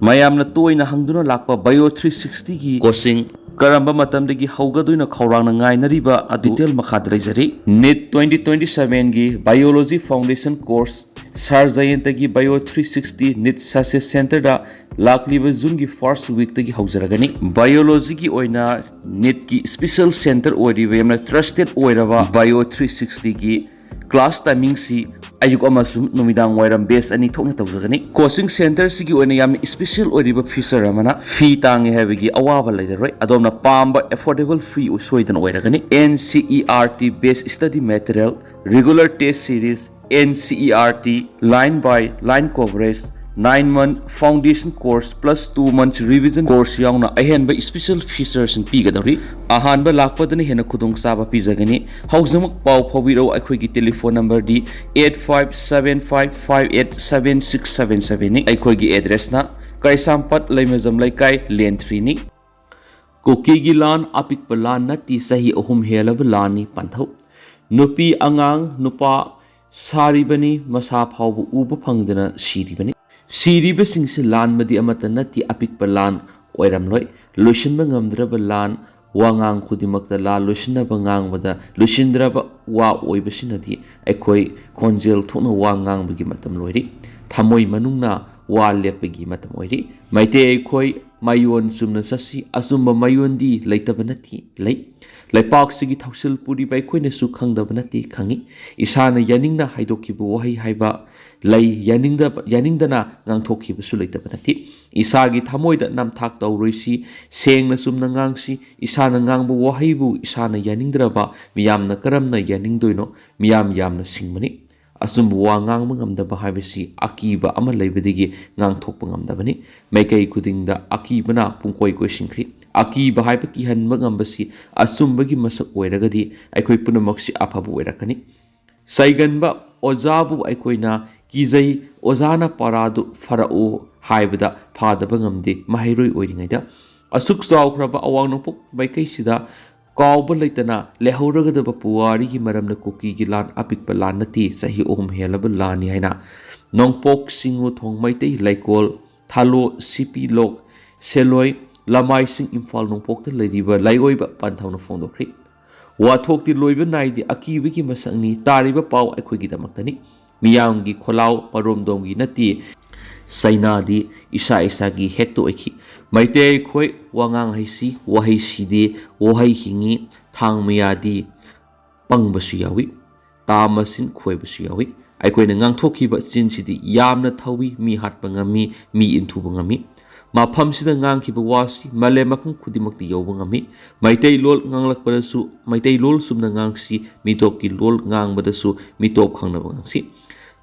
ꯃꯌꯥꯝꯅ ꯇꯣꯏꯅ ꯍꯪꯗꯨꯅ ꯂꯥꯛꯄ Bio three sixty ꯒꯤ coaching ꯀꯔꯝꯕ ꯃꯇꯝꯗꯒꯤ ꯍꯧꯒꯗꯣꯏꯅꯣ ꯈꯧꯔꯥꯡꯅ ꯉꯥꯏꯅꯔꯤꯕ ꯑꯗꯨ detail ꯃꯈꯥꯗ ꯂꯩꯖꯔꯤ꯫ NEET twenty twenty seven ꯒꯤ Biology Foundation Course ꯁꯥꯔ ꯖꯌꯟꯇꯒꯤ Bio three sixty NEET Success Center ꯗ ꯂꯥꯛꯂꯤꯕ ꯖꯨꯟꯒꯤ first week ꯇꯒꯤ ꯍꯧꯖꯔꯒꯅꯤ꯫ Biology ꯒꯤ ꯑꯣꯏꯅ NEET ꯀꯤ special center ꯑꯣꯏꯔꯤꯕ ꯌꯥꯝꯅ trusted ꯑꯣꯏꯔꯕ Bio three sixty ꯒꯤ class timing ꯁꯤ ꯑꯌꯨꯛ ꯑꯃꯁꯨꯡ ꯅꯨꯃꯤꯗꯥꯡ ꯋꯥꯏꯔꯝ batch ꯑꯅꯤ ꯊꯣꯛꯅ ꯇꯧꯖꯒꯅꯤ꯫ Coaching center ꯁꯤꯒꯤ ꯑꯣꯏꯅ ꯌꯥꯝꯅ special ꯑꯣꯏꯔꯤꯕ feature ꯑꯃꯅ fee ꯇꯥꯡꯉꯦ ꯍꯥꯏꯕꯒꯤ ꯑꯋꯥꯕ ꯂꯩꯔꯔꯣꯏ꯫ ꯑꯗꯣꯝꯅ ꯄꯥꯝꯕ affordable fee ꯁꯣꯏꯗꯅ ꯑꯣꯏꯔꯒꯅꯤ꯫ N C E R T based study material, regular test series, N C E R T line by line coverage, nine month foundation course plus two months revision course ꯌꯥꯎꯅ ꯑꯍꯦꯟꯕ special features ꯁꯤꯡ ꯄꯤꯒꯗꯧꯔꯤ꯫ ꯑꯍꯥꯟꯕ ꯂꯥꯛꯄꯗꯅ ꯍꯦꯟꯅ ꯈꯨꯗꯣꯡꯆꯥꯕ ꯄꯤꯖꯒꯅꯤ꯫ ꯍꯧꯖꯤꯛꯃꯛ ꯄꯥꯎ ꯐꯥꯎꯕꯤꯔꯛꯎ꯫ ꯑꯩꯈꯣꯏꯒꯤ telephone number ꯗꯤ eight five seven five five eight seven six seven seven ꯅꯤ꯫ ꯑꯩꯈꯣꯏꯒꯤ address ꯅ ꯀꯩꯁꯥꯝꯄꯥꯠ ꯂꯩꯃꯖꯝ ꯂꯩꯀꯥꯏ, lane three ꯅꯤ꯫ ꯀꯨꯀꯤꯒꯤ ꯂꯥꯟ ꯑꯄꯤꯛꯄ ꯂꯥꯟ ꯅꯠꯇꯦ, ꯆꯍꯤ ꯑꯍꯨꯝ ꯍꯦꯜꯂꯕ ꯂꯥꯟꯅꯤ꯫ ꯄꯟꯊꯧ: ꯅꯨꯄꯤ, ꯑꯉꯥꯡ, ꯅꯨꯄꯥ ꯁꯥꯔꯤꯕꯅꯤ, ꯃꯁꯥ ꯐꯥꯎꯕ ꯎꯕ ꯐꯪꯗꯅ ꯁꯤꯔꯤꯕꯅꯤ꯫ ꯁꯤꯔꯤꯕꯁꯤꯡꯁꯤ ꯂꯥꯟꯕꯗꯤ ꯑꯃꯠꯇ ꯅꯠꯇꯦ, ꯑꯄꯤꯛꯄ ꯂꯥꯟ ꯑꯣꯏꯔꯝꯂꯣꯏ꯫ ꯂꯣꯏꯁꯤꯟꯕ ꯉꯝꯗ꯭ꯔꯕ ꯂꯥꯟ, ꯋꯥꯉꯥꯡ ꯈꯨꯗꯤꯡꯃꯛꯇ ꯂꯥꯟ ꯂꯣꯏꯁꯤꯟꯅꯕ ꯉꯥꯡꯕꯗ ꯂꯣꯏꯁꯤꯟꯗ꯭ꯔꯕ ꯋꯥ ꯑꯣꯏꯕꯁꯤꯅꯗꯤ ꯑꯩꯈꯣꯏ ꯈꯣꯟꯖꯦꯜ ꯊꯣꯛꯅ ꯋꯥ ꯉꯥꯡꯕꯒꯤ ꯃꯇꯝ ꯂꯣꯏꯔꯤ꯫ ꯊꯃꯣꯏ ꯃꯅꯨꯡꯅ ꯋꯥ ꯂꯦꯞꯄꯒꯤ ꯃꯇꯝ ꯑꯣꯏꯔꯤ꯫ ꯃꯩꯇꯩ ꯑꯩꯈꯣꯏ ꯃꯌꯣꯟ ꯆꯨꯝꯅ ꯆꯠꯁꯤ꯫ ꯑꯆꯨꯝꯕ ꯃꯌꯣꯟꯗꯤ ꯂꯩꯇꯕ ꯅꯠꯇꯦ, ꯂꯩ꯫ ꯂꯩꯄꯥꯛꯁꯤꯒꯤ ꯊꯧꯁꯤꯜ ꯄꯨꯔꯤꯕ ꯑꯩꯈꯣꯏꯅꯁꯨ ꯈꯪꯗꯕ ꯅꯠꯇꯦ, ꯈꯪꯏ꯫ ꯏꯁꯥꯅ ꯌꯥꯅꯤꯡꯅ ꯍꯥꯏꯗꯣꯛꯈꯤꯕ ꯋꯥꯍꯩ ꯍꯥꯏꯕ ꯂꯩ, ꯌꯥꯅꯤꯡꯗꯕ, ꯌꯥꯅꯤꯡꯗꯅ ꯉꯥꯡꯊꯣꯛꯈꯤꯕꯁꯨ ꯂꯩꯇꯕ ꯅꯠꯇꯦ꯫ ꯏꯁꯥꯒꯤ ꯊꯃꯣꯏꯗ ꯅꯝꯊꯥꯛ ꯇꯧꯔꯣꯏꯁꯤ, ꯁꯦꯡꯅ ꯆꯨꯝꯅ ꯉꯥꯡꯁꯤ꯫ ꯏꯁꯥꯅ ꯉꯥꯡꯕ ꯋꯥꯍꯩꯕꯨ ꯏꯁꯥꯅ ꯌꯥꯅꯤꯡꯗ꯭ꯔꯕ ꯃꯤꯌꯥꯝꯅ ꯀꯔꯝꯅ ꯌꯥꯅꯤꯡꯗꯣꯏꯅꯣ? ꯃꯤꯌꯥꯝ ꯌꯥꯝꯅ ꯁꯤꯡꯕꯅꯤ꯫ ꯑꯆꯨꯝꯕ ꯋꯥ ꯉꯥꯡꯕ ꯉꯝꯗꯕ ꯍꯥꯏꯕꯁꯤ ꯑꯀꯤꯕ ꯑꯃ ꯂꯩꯕꯗꯒꯤ ꯉꯥꯡꯊꯣꯛꯄ ꯉꯝꯗꯕꯅꯤ꯫ ꯃꯥꯏꯀꯩ ꯈꯨꯗꯤꯡꯗ ꯑꯀꯤꯕꯅ ꯄꯨꯡꯀꯣꯏ ꯀꯣꯏꯁꯤꯟꯈ꯭ꯔꯤ꯫ ꯑꯀꯤꯕ ꯍꯥꯏꯕ ꯀꯤꯍꯟꯕ ꯉꯝꯕꯁꯤ ꯑꯆꯨꯝꯕꯒꯤ ꯃꯁꯛ ꯑꯣꯏꯔꯒꯗꯤ ꯑꯩꯈꯣꯏ ꯄꯨꯝꯅꯃꯛꯁꯤ ꯑꯐꯕ ꯑꯣꯏꯔꯛꯀꯅꯤ꯫ ꯆꯩꯒꯟꯕ ꯑꯣꯖꯥꯕꯨ ꯑꯩꯈꯣꯏꯅ ꯀꯤꯖꯩ, "ꯑꯣꯖꯥꯅ ꯄꯔꯥꯗꯨ ꯐꯔꯛꯎ" ꯍꯥꯏꯕꯗ ꯐꯥꯗꯕ ꯉꯝꯗꯦ꯫ ꯃꯍꯩꯔꯣꯏ ꯑꯣꯏꯔꯤꯉꯩꯗ ꯑꯁꯨꯛ ꯆꯥꯎꯈ꯭ꯔꯕ ꯑꯋꯥꯡ ꯅꯣꯡꯄꯣꯛ ꯃꯥꯏꯀꯩꯁꯤꯗ ꯀꯥꯎꯕ ꯂꯩꯇꯅ ꯂꯩꯍꯧꯔꯒꯗꯕ ꯄꯨꯋꯥꯔꯤꯒꯤ ꯃꯔꯝꯅ ꯀꯨꯀꯤꯒꯤ ꯂꯥꯟ ꯑꯄꯤꯛꯄ ꯂꯥꯟ ꯅꯠꯇꯦ, ꯆꯍꯤ ꯑꯍꯨꯝ ꯍꯦꯜꯂꯕ ꯂꯥꯟꯅꯤ ꯍꯥꯏꯅ ꯅꯣꯡꯄꯣꯛ, ꯁꯤꯡꯉꯨꯊꯣꯡ, ꯃꯩꯇꯩ ꯂꯩꯀꯣꯜ, ꯊꯥꯂꯣ, ꯁꯤꯄꯤ ꯂꯣꯛ, ꯁꯦꯂꯣꯏ, ꯂꯃꯥꯏꯁꯤꯡ, ꯏꯝꯐꯥꯜ ꯅꯣꯡꯄꯣꯛꯇ ꯂꯩꯔꯤꯕ ꯂꯥꯏꯑꯣꯏꯕ ꯄꯟꯊꯧꯅ ꯐꯣꯡꯗꯣꯛꯈ꯭ꯔꯤ꯫ ꯋꯥꯊꯣꯛꯇꯤ ꯂꯣꯏꯕ ꯅꯥꯏꯗꯦ, ꯑꯀꯤꯕꯒꯤ ꯃꯁꯛꯅꯤ꯫ ꯇꯥꯔꯤꯕ ꯄꯥꯎ ꯑꯩꯈꯣꯏꯒꯤꯗꯃꯛꯇꯅꯤ꯫ ꯃꯤꯌꯥꯝꯒꯤ ꯈꯣꯜꯂꯥꯎ ꯃꯔꯣꯝꯗꯣꯝꯒꯤ ꯅꯠꯇꯦ꯫ ꯆꯩꯅꯥꯗꯤ ꯏꯁꯥ ꯏꯁꯥꯒꯤ ꯍꯦꯛꯇ ꯑꯣꯏꯈꯤ꯫ ꯃꯩꯇꯩ ꯑꯩꯈꯣꯏ ꯋꯥꯉꯥꯡ ꯍꯩꯁꯤ, ꯋꯥꯍꯩ ꯁꯤꯗꯦ, ꯋꯥꯍꯩ ꯍꯤꯡꯉꯤ, ꯊꯥꯡ ꯃꯌꯥꯗꯤ ꯄꯪꯕꯁꯨ ꯌꯥꯎꯏ, ꯇꯥ ꯃꯁꯤꯟ ꯈꯣꯏꯕꯁꯨ ꯌꯥꯎꯏ꯫ ꯑꯩꯈꯣꯏꯅ ꯉꯥꯡꯊꯣꯛꯈꯤꯕ ꯆꯤꯟꯁꯤꯗꯤ ꯌꯥꯝꯅ ꯊꯧꯏ, ꯃꯤ ꯍꯥꯠꯄ ꯉꯝꯃꯤ, ꯃꯤ ꯏꯟꯊꯨꯕ ꯉꯝꯃꯤ꯫ ꯃꯐꯝꯁꯤꯗ ꯉꯥꯡꯈꯤꯕ ꯋꯥꯁꯤ ꯃꯥꯂꯦꯝ ꯃꯐꯝ ꯈꯨꯗꯤꯡꯃꯛꯇ ꯌꯧꯕ ꯉꯝꯃꯤ꯫ ꯃꯩꯇꯩꯂꯣꯟ ꯉꯥꯡꯂꯛꯄꯗꯁꯨ ꯃꯩꯇꯩꯂꯣꯟ ꯆꯨꯝꯅ ꯉꯥꯡꯁꯤ, ꯃꯤꯇꯣꯞꯀꯤ ꯂꯣꯟ ꯉꯥꯡꯕꯗꯁꯨ ꯃꯤꯇꯣꯞ ꯈꯪꯅꯕ ꯉꯥꯡꯁꯤ꯫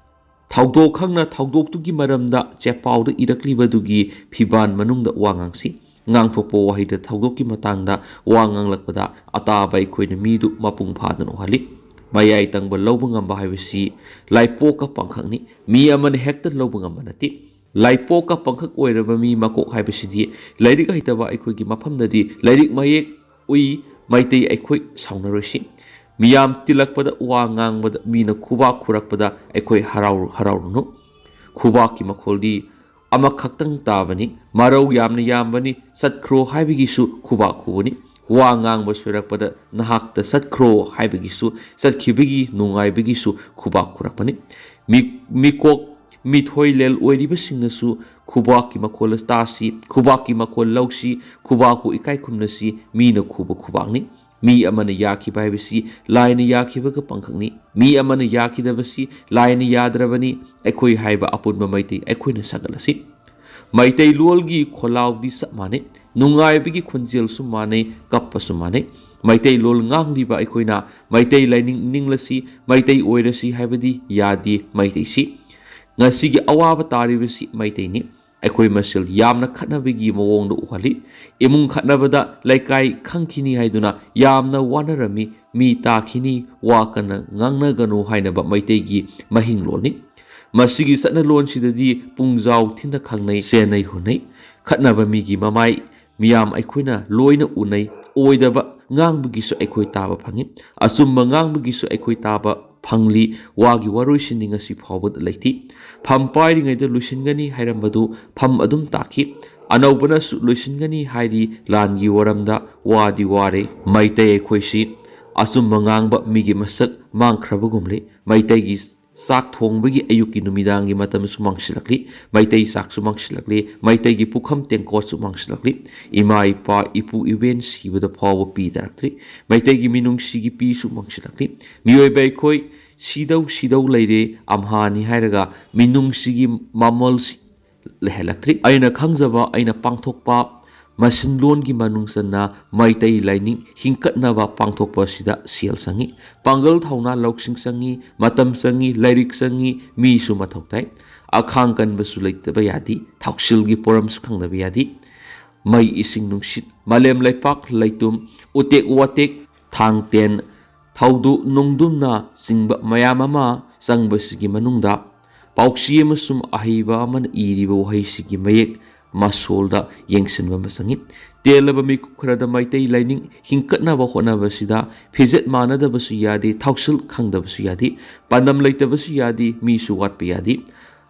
ꯊꯧꯗꯣꯛ ꯈꯪꯅ ꯊꯧꯗꯣꯛꯇꯨꯒꯤ ꯃꯔꯝꯗ ꯆꯦꯄꯥꯎꯗ ꯏꯔꯛꯂꯤꯕꯗꯨꯒꯤ ꯐꯤꯕꯥꯟ ꯃꯅꯨꯡꯗ ꯋꯥ ꯉꯥꯡꯁꯤ꯫ ꯉꯥꯡꯊꯣꯛꯄ ꯋꯥꯍꯩꯗ ꯊꯧꯗꯣꯛꯀꯤ ꯃꯇꯥꯡꯗ ꯋꯥ ꯉꯥꯡꯂꯛꯄꯗ ꯑꯇꯥꯕ ꯑꯩꯈꯣꯏꯅ ꯃꯤꯗꯨ ꯃꯄꯨꯡ ꯐꯥꯗꯅ ꯎꯍꯜꯂꯤ꯫ ꯃꯌꯥꯏ ꯇꯪꯕ ꯂꯧꯕ ꯉꯝꯕ ꯍꯥꯏꯕꯁꯤ ꯂꯥꯏꯄꯣꯛꯀ ꯄꯥꯡꯈꯛꯅꯤ꯫ ꯃꯤ ꯑꯃꯅ ꯍꯦꯛꯇ ꯂꯧꯕ ꯉꯝꯕ ꯅꯠꯇꯦ꯫ ꯂꯥꯏꯄꯣꯛꯀ ꯄꯥꯡꯈꯛ ꯑꯣꯏꯔꯕ ꯃꯤ ꯃꯀꯣꯛ ꯍꯥꯏꯕꯁꯤꯗꯤ ꯂꯥꯏꯔꯤꯛ ꯍꯩꯇꯕ ꯑꯩꯈꯣꯏꯒꯤ ꯃꯐꯝꯗꯗꯤ ꯂꯥꯏꯔꯤꯛ ꯃꯌꯦꯛ ꯎꯏ꯫ ꯃꯩꯇꯩ ꯑꯩꯈꯣꯏ ꯁꯥꯎꯅꯔꯣꯏꯁꯤ꯫ ꯃꯤꯌꯥꯝ ꯇꯤꯜꯂꯛꯄꯗ, ꯋꯥ ꯉꯥꯡꯕꯗ, ꯃꯤꯅ ꯈꯨꯕꯥꯛ ꯈꯨꯔꯛꯄꯗ ꯑꯩꯈꯣꯏ ꯍꯔꯥꯎ-, ꯍꯔꯥꯎꯔꯨꯅꯨ꯫ ꯈꯨꯕꯥꯛꯀꯤ ꯃꯈꯣꯜꯗꯤ ꯑꯃꯈꯛꯇꯪ ꯇꯥꯕꯅꯤ꯫ ꯃꯔꯧ ꯌꯥꯝꯅ ꯌꯥꯝꯕꯅꯤ꯫ ꯆꯠꯈ꯭ꯔꯣ ꯍꯥꯏꯕꯒꯤꯁꯨ ꯈꯨꯕꯥꯛ ꯈꯨꯕꯅꯤ꯫ ꯋꯥ ꯉꯥꯡꯕ ꯁꯣꯏꯔꯛꯄꯗ ꯅꯍꯥꯛꯇ ꯆꯠꯈ꯭ꯔꯣ ꯍꯥꯏꯕꯒꯤꯁꯨ, ꯆꯠꯈꯤꯕꯒꯤ ꯅꯨꯡꯉꯥꯏꯕꯒꯤꯁꯨ ꯈꯨꯕꯥꯛ ꯈꯨꯔꯛꯄꯅꯤ꯫ ꯃꯤ-, ꯃꯤꯀꯣꯛ ꯃꯤꯊꯣꯏꯂꯦꯜ ꯑꯣꯏꯔꯤꯕꯁꯤꯡꯅꯁꯨ ꯈꯨꯕꯥꯛꯀꯤ ꯃꯈꯣꯜ ꯇꯥꯁꯤ, ꯈꯨꯕꯥꯛꯀꯤ ꯃꯈꯣꯜ ꯂꯧꯁꯤ, ꯈꯨꯕꯥꯛꯄꯨ ꯏꯀꯥꯏ ꯈꯨꯝꯅꯁꯤ, ꯃꯤꯅ ꯈꯨꯕ ꯈꯨꯕꯥꯛꯅꯤ꯫ ꯃꯤ ꯑꯃꯅ ꯌꯥꯈꯤꯕ ꯍꯥꯏꯕꯁꯤ ꯂꯥꯏꯅ ꯌꯥꯈꯤꯕꯒ ꯄꯪꯈꯛꯅꯤ꯫ ꯃꯤ ꯑꯃꯅ ꯌꯥꯈꯤꯗꯕꯁꯤ ꯂꯥꯏꯅ ꯌꯥꯗ꯭ꯔꯕꯅꯤ꯫ ꯑꯩꯈꯣꯏ ꯍꯥꯏꯕ ꯑꯄꯨꯟꯕ ꯃꯩꯇꯩ ꯑꯩꯈꯣꯏꯅ ꯁꯥꯒꯠꯂꯁꯤ꯫ ꯃꯩꯇꯩꯂꯣꯟꯒꯤ ꯈꯣꯜꯂꯥꯎꯗꯤ ꯆꯞ ꯃꯥꯟꯅꯩ, ꯅꯨꯡꯉꯥꯏꯕꯒꯤ ꯈꯣꯟꯖꯦꯜꯁꯨ ꯃꯥꯟꯅꯩ, ꯀꯞꯄꯁꯨ ꯃꯥꯟꯅꯩ꯫ ꯃꯩꯇꯩꯂꯣꯟ ꯉꯥꯡꯂꯤꯕ ꯑꯩꯈꯣꯏꯅ ꯃꯩꯇꯩ ꯂꯥꯏꯅꯤꯡ ꯅꯤꯡꯂꯁꯤ, ꯃꯩꯇꯩ ꯑꯣꯏꯔꯁꯤ ꯍꯥꯏꯕꯗꯤ ꯌꯥꯗꯦ꯫ ꯃꯩꯇꯩꯁꯤ ꯉꯁꯤꯒꯤ ꯑꯋꯥꯕ ꯇꯥꯔꯤꯕꯁꯤ ꯃꯩꯇꯩꯅꯤ꯫ ꯑꯩꯈꯣꯏ ꯃꯁꯦꯜ ꯌꯥꯝꯅ ꯈꯠꯅꯕꯒꯤ ꯃꯑꯣꯡꯗ ꯎꯍꯜꯂꯤ꯫ ꯏꯃꯨꯡ ꯈꯠꯅꯕꯗ ꯂꯩꯀꯥꯏ ꯈꯪꯈꯤꯅꯤ ꯍꯥꯏꯗꯨꯅ ꯌꯥꯝꯅ ꯋꯥꯅꯔꯝꯃꯤ꯫ "ꯃꯤ ꯇꯥꯈꯤꯅꯤ, ꯋꯥ ꯀꯟꯅ ꯉꯥꯡꯅꯒꯅꯨ" ꯍꯥꯏꯅꯕ ꯃꯩꯇꯩꯒꯤ ꯃꯍꯤꯡꯂꯣꯟꯅꯤ꯫ ꯃꯁꯤꯒꯤ ꯆꯠꯅꯂꯣꯟꯁꯤꯗꯗꯤ ꯄꯨꯡꯖꯥꯎ ꯊꯤꯟꯅ ꯈꯪꯅꯩ, ꯁꯦꯟꯅꯩ ꯍꯨꯟꯅꯩ꯫ ꯈꯠꯅꯕ ꯃꯤꯒꯤ ꯃꯃꯥꯏ ꯃꯤꯌꯥꯝ ꯑꯩꯈꯣꯏꯅ ꯂꯣꯏꯅ ꯎꯅꯩ꯫ ꯑꯣꯏꯗꯕ ꯉꯥꯡꯕꯒꯤꯁꯨ ꯑꯩꯈꯣꯏ ꯇꯥꯕ ꯐꯪꯉꯤ, ꯑꯆꯨꯝꯕ ꯉꯥꯡꯕꯒꯤꯁꯨ ꯑꯩꯈꯣꯏ ꯇꯥꯕ ꯐꯪꯂꯤ꯫ ꯋꯥꯒꯤ ꯋꯥꯔꯣꯏꯁꯤꯟꯗꯤ ꯉꯁꯤ ꯐꯥꯎꯕꯗ ꯂꯩꯇꯦ꯫ "ꯐꯝ ꯄꯥꯏꯔꯤꯉꯩꯗ ꯂꯣꯏꯁꯤꯟꯒꯅꯤ" ꯍꯥꯏꯔꯝꯕꯗꯨ ꯐꯝ ꯑꯗꯨꯝ ꯇꯥꯈꯤ꯫ ꯑꯅꯧꯕꯅꯁꯨ "ꯂꯣꯏꯁꯤꯟꯒꯅꯤ" ꯍꯥꯏꯔꯤ꯫ ꯂꯥꯟꯒꯤ ꯋꯥꯔꯝꯗ ꯋꯥꯗꯤ ꯋꯥꯔꯦ꯫ ꯃꯩꯇꯩ ꯑꯩꯈꯣꯏꯁꯤ ꯑꯆꯨꯝꯕ ꯉꯥꯡꯕ ꯃꯤꯒꯤ ꯃꯁꯛ ꯃꯥꯡꯈ꯭ꯔꯕꯒꯨꯝꯂꯦ꯫ ꯃꯩꯇꯩꯒꯤ ꯆꯥꯛ ꯊꯣꯡꯕꯒꯤ ꯑꯌꯨꯛꯀꯤ ꯅꯨꯃꯤꯗꯥꯡꯒꯤ ꯃꯇꯝꯁꯨ ꯃꯥꯡꯁꯤꯜꯂꯛꯂꯤ꯫ ꯃꯩꯇꯩ ꯆꯥꯛꯁꯨ ꯃꯥꯡꯁꯤꯜꯂꯛꯂꯤ꯫ ꯃꯩꯇꯩꯒꯤ ꯄꯨꯈꯝ ꯇꯦꯡꯀꯣꯠꯁꯨ ꯃꯥꯡꯁꯤꯜꯂꯛꯂꯤ꯫ ꯏꯃꯥ ꯏꯄꯥ ꯏꯄꯨ ꯏꯕꯦꯟ ꯁꯤꯕꯗ ꯐꯥꯎꯕ ꯄꯤ ꯇꯥꯔꯛꯇ꯭ꯔꯤ꯫ ꯃꯩꯇꯩꯒꯤ ꯃꯤꯅꯨꯡꯁꯤꯒꯤ ꯄꯤꯁꯨ ꯃꯥꯡꯁꯤꯜꯂꯛꯂꯤ꯫ ꯃꯤꯑꯣꯏꯕ ꯑꯩꯈꯣꯏ ꯁꯤꯗꯧ ꯁꯤꯗꯧ ꯂꯩꯔꯦ, ꯑꯝꯍꯥꯅꯤ ꯍꯥꯏꯔꯒ ꯃꯤꯅꯨꯡꯁꯤꯒꯤ ꯃꯃꯜꯁꯤ ꯂꯩꯍꯜꯂꯛꯇ꯭ꯔꯤ꯫ ꯑꯩꯅ ꯈꯪꯖꯕ, ꯑꯩꯅ ꯄꯥꯡꯊꯣꯛꯄ ꯃꯁꯤꯟꯂꯣꯟꯒꯤ ꯃꯅꯨꯡ ꯆꯟꯅ ꯃꯩꯇꯩ ꯂꯥꯏꯅꯤꯡ ꯍꯤꯡꯀꯠꯅꯕ ꯄꯥꯡꯊꯣꯛꯄ ꯑꯁꯤꯗ ꯁꯦꯜ ꯆꯪꯉꯤ, ꯄꯥꯡꯒꯜ ꯊꯧꯅꯥ ꯂꯧꯁꯤꯡ ꯆꯪꯉꯤ, ꯃꯇꯝ ꯆꯪꯉꯤ, ꯂꯥꯏꯔꯤꯛ ꯆꯪꯉꯤ, ꯃꯤꯁꯨ ꯃꯊꯧ ꯇꯥꯏ꯫ ꯑꯈꯥꯡ ꯀꯟꯕꯁꯨ ꯂꯩꯇꯕ ꯌꯥꯗꯦ, ꯊꯧꯁꯤꯜꯒꯤ ꯄꯣꯔꯝꯁꯨ ꯈꯪꯗꯕ ꯌꯥꯗꯦ꯫ ꯃꯩ, ꯏꯁꯤꯡ, ꯅꯨꯡꯁꯤꯠ, ꯃꯥꯂꯦꯝ ꯂꯩꯄꯥꯛ ꯂꯩꯇꯨꯝ, ꯎꯇꯦꯛ ꯋꯥꯇꯦꯛ, ꯊꯥꯡ ꯇꯦꯟ, ꯊꯧꯗꯨ ꯅꯨꯡꯗꯨꯝꯅ ꯆꯤꯡꯕ ꯃꯌꯥꯝ ꯑꯃ ꯆꯪꯕꯁꯤꯒꯤ ꯃꯅꯨꯡꯗ ꯄꯥꯎꯆꯦ ꯑꯃꯁꯨꯡ ꯑꯍꯩꯕ ꯑꯃꯅ ꯏꯔꯤꯕ ꯋꯥꯍꯩꯁꯤꯒꯤ ꯃꯌꯦꯛ ꯃꯁꯣꯜꯗ ꯌꯦꯡꯁꯤꯟꯕ ꯑꯃ ꯆꯪꯏ꯫ ꯇꯦꯜꯂꯕ ꯃꯤꯀꯨꯞ ꯈꯔꯗ ꯃꯩꯇꯩ ꯂꯥꯏꯅꯤꯡ ꯍꯤꯡꯀꯠꯅꯕ ꯍꯣꯠꯅꯕꯁꯤꯗ ꯐꯤꯖꯦꯠ ꯃꯥꯟꯅꯗꯕꯁꯨ ꯌꯥꯗꯦ, ꯊꯧꯁꯤꯜ ꯈꯪꯗꯕꯁꯨ ꯌꯥꯗꯦ, ꯄꯥꯟꯗꯝ ꯂꯩꯇꯕꯁꯨ ꯌꯥꯗꯦ, ꯃꯤꯁꯨ ꯋꯥꯠꯄ ꯌꯥꯗꯦ,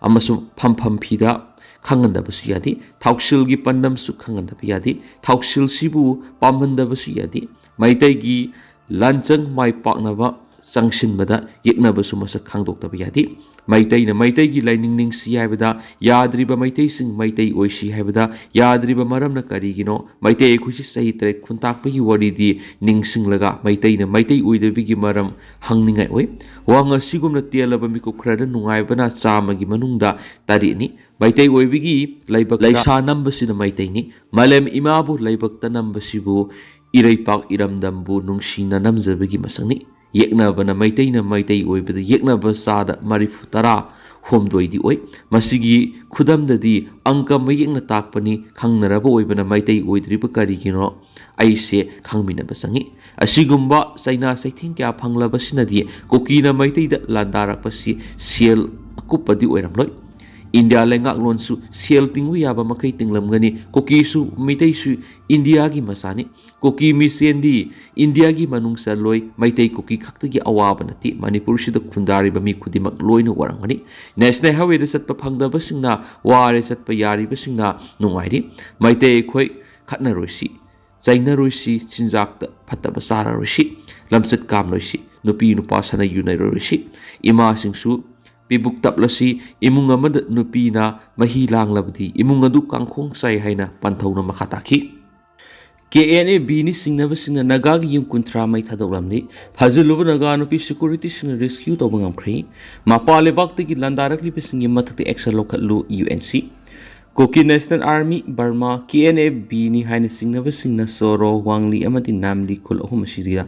ꯑꯃꯁꯨꯡ ꯐꯝꯐꯝ ꯐꯤꯗ ꯈꯪꯍꯟꯗꯕꯁꯨ ꯌꯥꯗꯦ, ꯊꯧꯁꯤꯜꯒꯤ ꯄꯥꯟꯗꯝꯁꯨ ꯈꯪꯍꯟꯗꯕ ꯌꯥꯗꯦ, ꯊꯧꯁꯤꯜꯁꯤꯕꯨ ꯄꯥꯝꯍꯟꯗꯕꯁꯨ ꯌꯥꯗꯦ꯫ ꯃꯩꯇꯩꯒꯤ ꯂꯥꯟꯆꯪ ꯃꯥꯏ ꯄꯥꯛꯅꯕ ꯆꯪꯁꯤꯟꯕꯗ ꯌꯦꯛꯅꯕꯁꯨ ꯃꯁꯛ ꯈꯪꯗꯣꯛꯇꯕ ꯌꯥꯗꯦ꯫ ꯃꯩꯇꯩꯅ ꯃꯩꯇꯩꯒꯤ ꯂꯥꯏꯅꯤꯡ ꯅꯤꯡꯁꯤ ꯍꯥꯏꯕꯗ ꯌꯥꯗ꯭ꯔꯤꯕ, ꯃꯩꯇꯩꯁꯤꯡ ꯃꯩꯇꯩ ꯑꯣꯏꯁꯤ ꯍꯥꯏꯕꯗ ꯌꯥꯗ꯭ꯔꯤꯕ ꯃꯔꯝꯅ ꯀꯔꯤꯒꯤꯅꯣ? ꯃꯩꯇꯩ ꯑꯩꯈꯣꯏꯁꯤ ꯆꯍꯤ ꯇꯔꯦꯠ ꯈꯨꯟꯇꯥꯛꯄꯒꯤ ꯋꯥꯔꯤꯗꯤ ꯅꯤꯡꯁꯤꯡꯂꯒ ꯃꯩꯇꯩꯅ ꯃꯩꯇꯩ ꯑꯣꯏꯗꯕꯒꯤ ꯃꯔꯝ ꯍꯪꯅꯤꯡꯉꯥꯏ ꯑꯣꯏ꯫ ꯋꯥꯍꯪ ꯑꯁꯤꯒꯨꯝꯅ ꯇꯦꯜꯂꯕ ꯃꯤꯀꯨꯞ ꯈꯔꯗ ꯅꯨꯡꯉꯥꯏꯕꯅ ꯆꯥꯝꯃꯒꯤ ꯃꯅꯨꯡꯗ ꯇꯔꯦꯠꯅꯤ꯫ ꯃꯩꯇꯩ ꯑꯣꯏꯕꯒꯤ ꯂꯥꯏꯕꯛꯇ ꯂꯩꯁꯥ ꯅꯝꯕꯁꯤꯅ ꯃꯩꯇꯩꯅꯤ꯫ ꯃꯥꯂꯦꯝ ꯏꯃꯥꯕꯨ ꯂꯥꯏꯕꯛꯇ ꯅꯝꯕꯁꯤꯕꯨ ꯏꯔꯩꯄꯥꯛ ꯏꯔꯝꯗꯝꯕꯨ ꯅꯨꯡꯁꯤꯅ ꯅꯝꯖꯕꯒꯤ ꯃꯁꯛꯅꯤ꯫ ꯌꯦꯛꯅꯕꯅ ꯃꯩꯇꯩꯅ ꯃꯩꯇꯩ ꯑꯣꯏꯕꯗ ꯌꯦꯛꯅꯕ ꯆꯥꯗ ꯃꯔꯤꯐꯨ ꯇꯔꯥ ꯍꯨꯝꯗꯣꯏꯗꯤ ꯑꯣꯏ꯫ ꯃꯁꯤꯒꯤ ꯈꯨꯗꯝꯗꯗꯤ ꯑꯪꯀ ꯃꯌꯦꯛꯅ ꯇꯥꯛꯄꯅꯤ꯫ ꯈꯪꯅꯔꯕ ꯑꯣꯏꯕꯅ ꯃꯩꯇꯩ ꯑꯣꯏꯗ꯭ꯔꯤꯕ ꯀꯔꯤꯒꯤꯅꯣ? ꯑꯩꯁꯦ ꯈꯪꯃꯤꯟꯅꯕ ꯆꯪꯏ꯫ ꯑꯁꯤꯒꯨꯝꯕ ꯆꯩꯅꯥ ꯆꯩꯊꯦꯡ ꯀꯌꯥ ꯐꯪꯂꯕꯁꯤꯅꯗꯤ ꯀꯨꯀꯤꯅ ꯃꯩꯇꯩꯗ ꯂꯥꯟꯗꯥꯔꯛꯄꯁꯤ ꯁꯦꯜ ꯑꯀꯨꯞꯄꯗꯤ ꯑꯣꯏꯔꯝꯂꯣꯏ꯫ ꯏꯟꯗꯤꯌꯥ ꯂꯩꯉꯥꯛꯂꯣꯟꯁꯨ ꯁꯦꯜ ꯇꯤꯡꯕ ꯌꯥꯕ ꯃꯈꯩ ꯇꯤꯡꯂꯝꯒꯅꯤ꯫ ꯀꯨꯀꯤꯁꯨ ꯃꯩꯇꯩꯁꯨ ꯏꯟꯗꯤꯌꯥꯒꯤ ꯃꯆꯥꯅꯤ꯫ ꯀꯨꯀꯤ ꯃꯤꯁꯦꯟꯗꯤ ꯏꯟꯗꯤꯌꯥꯒꯤ ꯃꯅꯨꯡ ꯆꯜꯂꯣꯏ꯫ ꯃꯩꯇꯩ ꯀꯨꯀꯤ ꯈꯛꯇꯒꯤ ꯑꯋꯥꯕ ꯅꯠꯇꯦ, ꯃꯅꯤꯄꯨꯔꯁꯤꯗ ꯈꯨꯟꯗꯥꯔꯤꯕ ꯃꯤ ꯈꯨꯗꯤꯡꯃꯛ ꯂꯣꯏꯅ ꯋꯥꯔꯝꯒꯅꯤ꯫ ꯅꯦꯁꯅꯦꯜ ꯍꯥꯏꯋꯦꯗ ꯆꯠꯄ ꯐꯪꯗꯕꯁꯤꯡꯅ ꯋꯥꯔꯦ, ꯆꯠꯄ ꯌꯥꯔꯤꯕꯁꯤꯡꯅ ꯅꯨꯡꯉꯥꯏꯔꯤ꯫ ꯃꯩꯇꯩ ꯑꯩꯈꯣꯏ ꯈꯠꯅꯔꯣꯏꯁꯤ, ꯆꯩꯅꯔꯣꯏꯁꯤ, ꯆꯤꯟꯖꯥꯛꯇ ꯐꯠꯇꯕ ꯆꯥꯔꯔꯣꯏꯁꯤ, ꯂꯝꯆꯠ ꯀꯥꯝꯂꯣꯏꯁꯤ, ꯅꯨꯄꯤ ꯅꯨꯄꯥ ꯁꯥꯟꯅ ꯌꯨꯅꯔꯔꯣꯏꯁꯤ꯫ ꯏꯃꯥꯁꯤꯡꯁꯨ ꯄꯤꯕꯨꯛ ꯇꯞꯂꯁꯤ꯫ ꯏꯃꯨꯡ ꯑꯃꯗ ꯅꯨꯄꯤꯅ ꯃꯍꯤ ꯂꯥꯡꯂꯕꯗꯤ ꯏꯃꯨꯡ ꯑꯗꯨ ꯀꯥꯡꯈꯣꯡ ꯆꯥꯏ ꯍꯥꯏꯅ ꯄꯟꯊꯧꯅ ꯃꯈꯥ ꯇꯥꯈꯤ꯫ ꯀꯦ ꯑꯦꯟ ꯑꯦ ꯕꯤꯅꯤ ꯆꯤꯡꯅꯕꯁꯤꯡꯅ ꯅꯥꯒꯥꯒꯤ ꯌꯨꯝ ꯀꯨꯟꯊ꯭ꯔꯥ ꯃꯩ ꯊꯥꯗꯣꯛꯂꯝꯂꯤ꯫ ꯐꯥꯖꯤꯜꯂꯨꯕ ꯅꯥꯒꯥ ꯅꯨꯄꯤ ꯁꯦꯀ꯭ꯌꯨꯔꯤꯇꯤꯁꯤꯡꯅ ꯔꯦꯁꯀ꯭ꯌꯨ ꯇꯧꯕ ꯉꯝꯈ꯭ꯔꯦ꯫ ꯃꯄꯥꯟ ꯂꯩꯕꯥꯛꯇꯒꯤ ꯂꯥꯟꯗꯥꯔꯛꯂꯤꯕꯁꯤꯡꯒꯤ ꯃꯊꯛꯇ action ꯂꯧꯈꯠꯂꯨ, U N C. Kuki national army, Burma, K N A ꯕꯤꯅꯤ ꯍꯥꯏꯅ ꯆꯤꯡꯅꯕꯁꯤꯡꯅ ꯁꯣꯔꯣ, ꯋꯥꯡꯂꯤ ꯑꯃꯗꯤ ꯅꯥꯝꯂꯤ ꯈꯨꯜ ꯑꯍꯨꯝ ꯑꯁꯤꯗ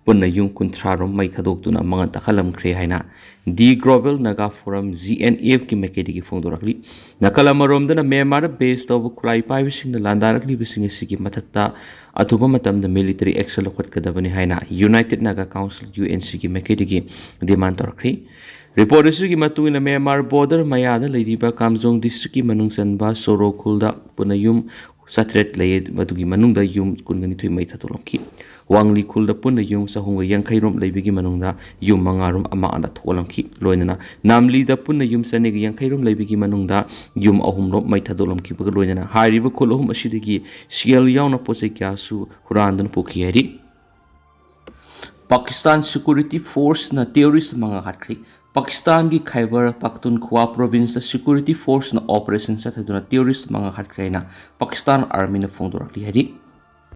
ꯄꯨꯟꯅ ꯌꯨꯝ ꯀꯨꯟꯊ꯭ꯔꯥ ꯔꯣꯝ ꯃꯩ ꯊꯥꯗꯣꯛꯇꯨꯅ ꯃꯉꯥꯜ ꯇꯥꯛꯍꯜꯂꯝꯈ꯭ꯔꯦ ꯍꯥꯏꯅ the global Naga forum, G N ꯑꯦꯐꯀꯤ ꯃꯥꯏꯀꯩꯗꯒꯤ ꯐꯣꯡꯗꯣꯔꯛꯂꯤ꯫ ꯅꯥꯀꯜ ꯑꯃꯔꯣꯝꯗꯅ ꯃ꯭ꯌꯥꯟꯃꯥꯔꯗ ꯕꯦꯁ ꯇꯧꯕ ꯈꯨꯠꯂꯥꯏ ꯄꯥꯏꯕꯁꯤꯡꯅ ꯂꯥꯟꯗꯥꯔꯛꯂꯤꯕꯁꯤꯡ ꯑꯁꯤꯒꯤ ꯃꯊꯛꯇ ꯑꯊꯨꯕ ꯃꯇꯝꯗ ꯃꯤꯂꯤꯇꯔꯤ ꯑꯦꯛꯁꯟ ꯂꯧꯈꯠꯀꯗꯕꯅꯤ ꯍꯥꯏꯅ united Naga council, U N ꯁꯤꯒꯤ ꯃꯥꯏꯀꯩꯗꯒꯤ ꯗꯤꯃꯥꯟ ꯇꯧꯔꯛꯈ꯭ꯔꯤ꯫ ꯔꯤꯄꯣꯔꯠ ꯑꯁꯤꯒꯤ ꯃꯇꯨꯡ ꯏꯟꯅ ꯃ꯭ꯌꯥꯟꯃꯥꯔ ꯕꯣꯔꯗꯔ ꯃꯌꯥꯗ ꯂꯩꯔꯤꯕ ꯀꯥꯝꯖꯣꯡ ꯗꯤꯁꯇ꯭ꯔꯤꯛꯀꯤ ꯃꯅꯨꯡ ꯆꯟꯕ ꯁꯣꯔꯣ ꯈꯨꯜꯗ ꯄꯨꯟꯅ ꯌꯨꯝ ꯆꯥꯇ꯭ꯔꯦꯠ ꯂꯩ, ꯃꯗꯨꯒꯤ ꯃꯅꯨꯡꯗ ꯌꯨꯝ ꯀꯨꯟꯒ ꯅꯤꯊꯣꯏ ꯃꯩ ꯊꯥꯗꯣꯛꯂꯝꯈꯤ꯫ ꯋꯥꯡꯂꯤ ꯈꯨꯜꯗ ꯄꯨꯟꯅ ꯌꯨꯝ ꯆꯍꯨꯝꯒ ꯌꯥꯡꯈꯩ ꯔꯣꯝ ꯂꯩꯕꯒꯤ ꯃꯅꯨꯡꯗ ꯌꯨꯝ ꯃꯉꯥ ꯔꯣꯝ ꯑꯃ ꯑꯅ ꯊꯣꯛꯍꯜꯂꯝꯈꯤ꯫ ꯂꯣꯏꯅꯅ ꯅꯥꯝꯂꯤꯗ ꯄꯨꯟꯅ ꯌꯨꯝ ꯆꯅꯤꯒ ꯌꯥꯡꯈꯩ ꯔꯣꯝ ꯂꯩꯕꯒꯤ ꯃꯅꯨꯡꯗ ꯌꯨꯝ ꯑꯍꯨꯝ ꯔꯣꯝ ꯃꯩ ꯊꯥꯗꯣꯛꯂꯝꯈꯤꯕꯒ ꯂꯣꯏꯅꯅ ꯍꯥꯏꯔꯤꯕ ꯈꯨꯜ ꯑꯍꯨꯝ ꯑꯁꯤꯗꯒꯤ ꯁꯦꯜ ꯌꯥꯎꯅ ꯄꯣꯠ ꯆꯩ ꯀꯌꯥꯁꯨ ꯍꯨꯔꯥꯟꯗꯨꯅ ꯄꯨꯈꯤ ꯍꯥꯏꯔꯤ꯫ ꯄꯥꯀꯤꯁꯇꯥꯟ ꯁꯦꯀ꯭ꯌꯨꯔꯤꯇꯤ ꯐꯣꯔꯁꯅ ꯇꯦꯔꯣꯔꯤꯁ ꯃꯉꯥ ꯍꯥꯠꯈ꯭ꯔꯦ꯫ ꯄꯥꯀꯤꯁꯇꯥꯟꯒꯤ ꯈꯥꯏꯕꯔ ꯄꯥꯈꯇꯨꯟꯈ꯭ꯋꯥ ꯄ꯭ꯔꯣꯚꯤꯟꯁꯇ ꯁꯦꯀ꯭ꯌꯨꯔꯤꯇꯤ ꯐꯣꯔꯁꯅ ꯑꯣꯄꯔꯦꯁꯟ ꯆꯠꯊꯗꯨꯅ ꯇꯦꯔꯣꯔꯤꯁ ꯃꯉꯥ ꯍꯥꯠꯈ꯭ꯔꯦ ꯍꯥꯏꯅ ꯄꯥꯀꯤꯁꯇꯥꯟ ꯑꯥꯔꯃꯤꯅ ꯐꯣꯡꯗꯣꯔꯛꯂꯤ꯫ ꯍꯥꯏꯗꯤ,